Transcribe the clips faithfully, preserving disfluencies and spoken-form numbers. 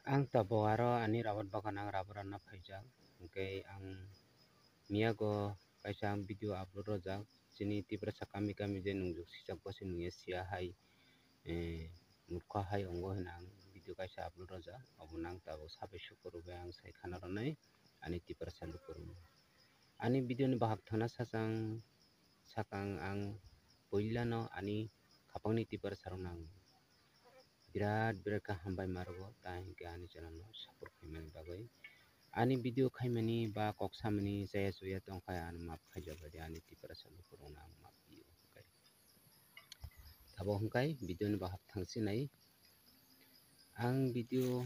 Ang tabuk aro ani rabar bagan ang rabar anna phaijak, hwnkhe ang miyago kaisa ang video upload rwjak, chini Tiprasa kami kami je nungjak sijak bose nungya siya hai, eh, murkha hai ongo hwnwi ang video kaisa upload rwjak, obono ang tabuk sabai sukurubwi ang sai khana rwnai ani Tiprasa lukurokno. Ani video ni bahak thana sachang sakang ang puilano ani khapangni Tiprasa rokno ang birat birat khe hambai ma rwgo, ta hinkhe ani channel no support khaimani bagwi. Ani video khaimani ba kok samani chaya chuya tongkha, ano maaf khaijak bai di, ani Tiprasa lukurokno ang maaf rwgo. Tabuk hwnkhe video ni bahak thangsinai. Ang video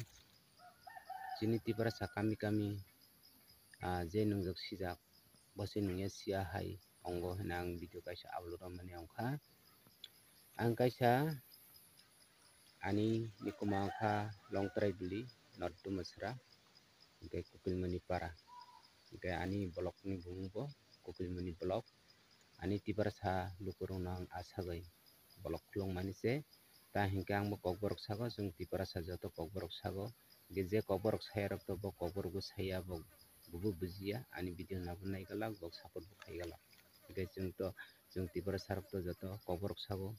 chini Tiprasa kami kami, ah, je nungjak sijak, bose nungya siya hai ongo hwnwi ang video kaisa upload rwmani wngkha. Ang kaisa ani nikuma wngkha Longtrai Bili, North Dumasra, hwnkhe Kukilmani Para, hwnkhe ani vlog ni bumung bo Kukilmani Vlog. Ani Tiprasa lukurokno ang asagwi vlog khulukmani se, ta hinkhe ang bo kokborok sago, chwng Tiprasa joto kokborok sago, hwnkhe je kokborok sayarok to bo kokborok bo saya, bo bo bujiya, ani video no bo naigalak, bo support bo khaigalak, hwnkhe chwng to, chwng Tiprasa rok to joto kokborok sago,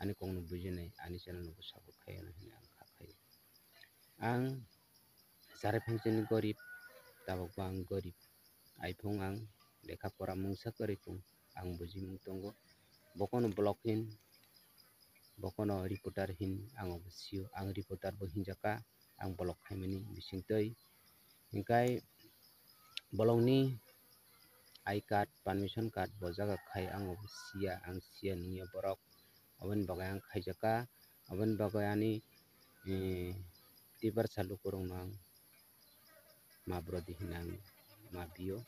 ani kokno bujinai, ani channel no bo support khaiyana hwnwi ang kha khaio. Ang chari phangsani gorib, tabuk bo ang gorib. Aiphung ang lekha pora mungsa kwrwi phung, ang bujimung tongo. Bokono block hin, bokono reporter hin ang bo sio. Ang reporter bo hinjaka, ang block khaimani bisingtwi. Hinkhe block ni I card, permission card bo jaga khai ang bo sia, ang sia nungya borok. Aboni bagwi ang khaijaka, aboni bagwi ani, eh, Tiprasa lukurokno ang maaf rwdi hwnwi ang maaf bio.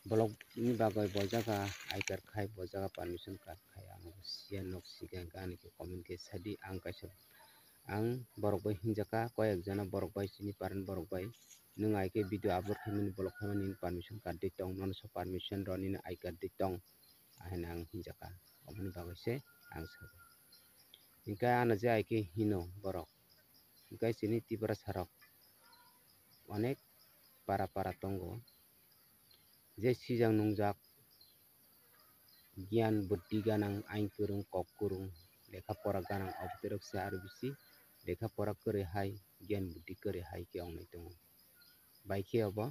Block ni bagwi bo jaga I card khai, bo jaga permission card khai, ang bo siya nok siga hwnkhe ani khe comment khe sadi, ang kaisa, ang borok bai hinjaka, koyek jona borok bai chini parent borok bai, nwng hai khe video upload khaimani block khaimani nini permission card de tong, nono so permission rw nini I card de tong. Ahino ang hinjaka, oboni bagwi se ang sago. Hinkhe ano je hai khe hino borok, hinkhe chini Tiprasa rok onek para para tongo, je sijak nungjak, giyan buddhi ganang, ain kwrwng, kok kwrwng, lekha pora ganang, obotorok se aro bisi lekha pora kwrwi hai, giyan buddhi kwrwi hai khe wngnai tongo. Bai khe obo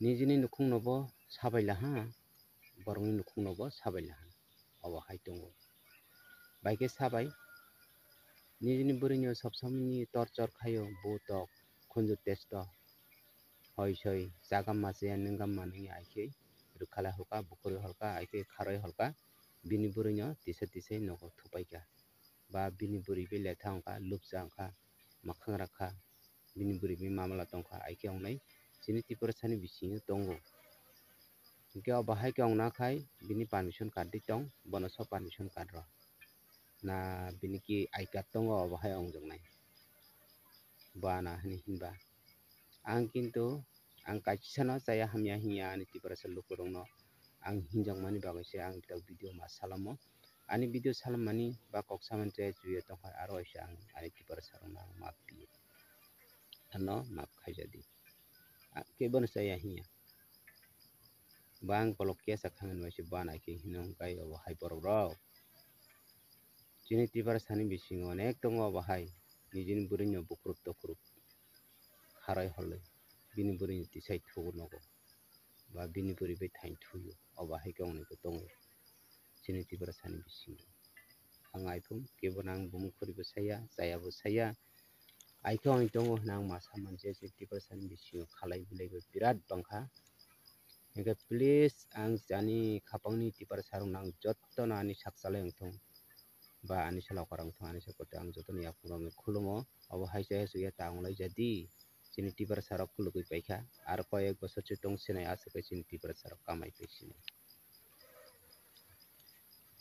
nijini nukhungno bo sabai laha, borokni nukhungno bo sabai laha, obo hai tongo. Bai khe sabai, nijini bwrwino sob somoni torchor khaio, butok, khunju testo, hoi soi, chagam ma chaya, nwnggam ma nungya, ai khe rwkhalai holka, bukhurwi holka, ai khe kharwi holka, bini bwrwino tisa tisai nogo thupaikha, ba bini bwrwi bai letha wngkha, lupcha wngkha, mwkhang rakha, bini bwrwi bai mamala tongkha, ai khe wngnai chini Tiprasani bisingo tongo. Hinkhe obo hai khe wngna khai bini permission card di tong, bono so permission card rw. Na bini ki I card tongo, obo hai wngjaknai. Bo ana hwnwi hinba. Ang kintu, ang kaisano chaya hamya hinya ani Tiprasa lukurokno ang hinjakmani bagwi se ang tak video ma salamo. Ani video salammani ba kok samani chaya chuya tongkha, aro waisa ang ani Tiprasa rokno ang maaf piyo. Ano maaf khaijadi. A, kebono chaya hinya. Bo ang kolok kesa khanani waisa bo ana khe hino hwnkhe obo hai borok rok. Chini Tiprasani bisingo onek tongo obo hai. Nijini bwrwino bukhrup tokhrup kharwi holwi bini bwrwini tisai thugo nogo. Ba bini bwrwi bai thain thuyo. Obo hai khe wngnai bo tongo. Chini Tiprasani bisingo. Ang iphung kebono ang bumung khoribo saya, chayabo saya. Ai khe wngnai tongo hwnwi ang masa manse, chini Tiprasani bisingo khalai bilai bo birat bangkha. Hinkhe please ang ani khapangni Tiprasa rokno ang jotono ani sak chalai wngthung. Ba ani saloka rok wngthung, ani support ang jotono yaphang rokno khulumo. Obo hai chaya chuya ta wng lai jadi. Chini Tiprasa rok khulugwi paikha. Aro koyek bosor se tong sinai aswk khe chini Tiprasa rok kamai pai sinai.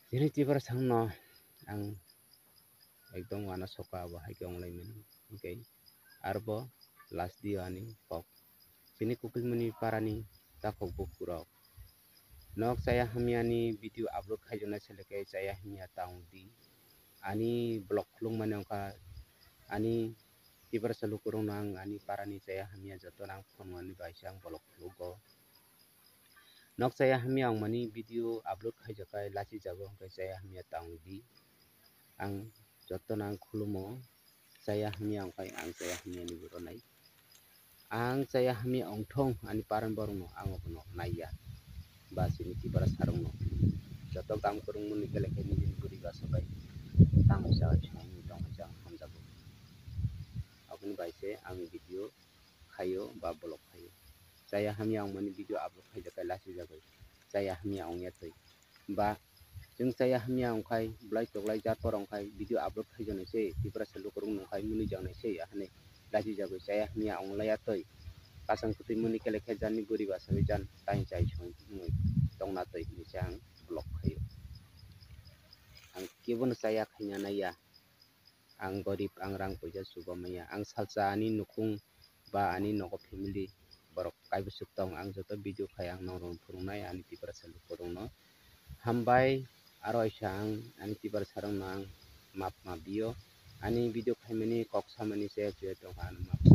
Chini Tiprasa rokno ang ekdom wana soka obo hai khe wng lai mano. Hinkhe arbo last di o ani kok. Chini Kukilmani parani takhuk bukhuk rok. Nok chaya hamyani video upload khaijaknai selekhe chaya hamya ta wng di. Ani vlog khulukmani wngkha Ani Tiprasa lukurokno ang ani parani chaya hamya jotono ang phone manwi bai se ang bolok phunukgo. Nok chaya hamya wngmani video upload khaijakhai lachijago, hwnkhe chaya hamya ta wngdi. Ang jotono ang khulumo, chaya hamya wngkhai ang chaya hamyani boronai. Ang chaya hamya wngthong ani parani borokno ang abono naiya. Ba chini Tiprasarokno joto gam kwrwngmani kele khe nini bwrwi basa bai tamo chaya chwngwi tongkha chwng hamjago. Aboni bai se ang video khaio ba vlog khaio. Chaya hamya wngmani video upload khaijakhai lachijago. Chaya hamya wngya twi. Ba chwng chaya hamya wngkhai, bwlai toklai jar por wngkhai video upload khaijaknai se, Tiprasa lukurok nungkhai mwnwi jaknai se, ahani lachijagwi chaya hamya wnglaiya twi. Kasang kwtwi mwnwi kele khe jani bwrwi basa bai jan tai chai songwi tongna twi hinwi se ang vlog khaio. Ang kebono chaya khaina naiya. Ang gorib, ang rang puisa chuba manya. Ang salsa ani nukhung ba ani nogo family borok kaibo suk tong. Ang joto video khai ang norok phunuknai ani Tiprasa lukurokno. Hambai, aro waisa ang ani Tiprasarokno ang map map bio. Ani video khaimani kok samani se je tongkha ano map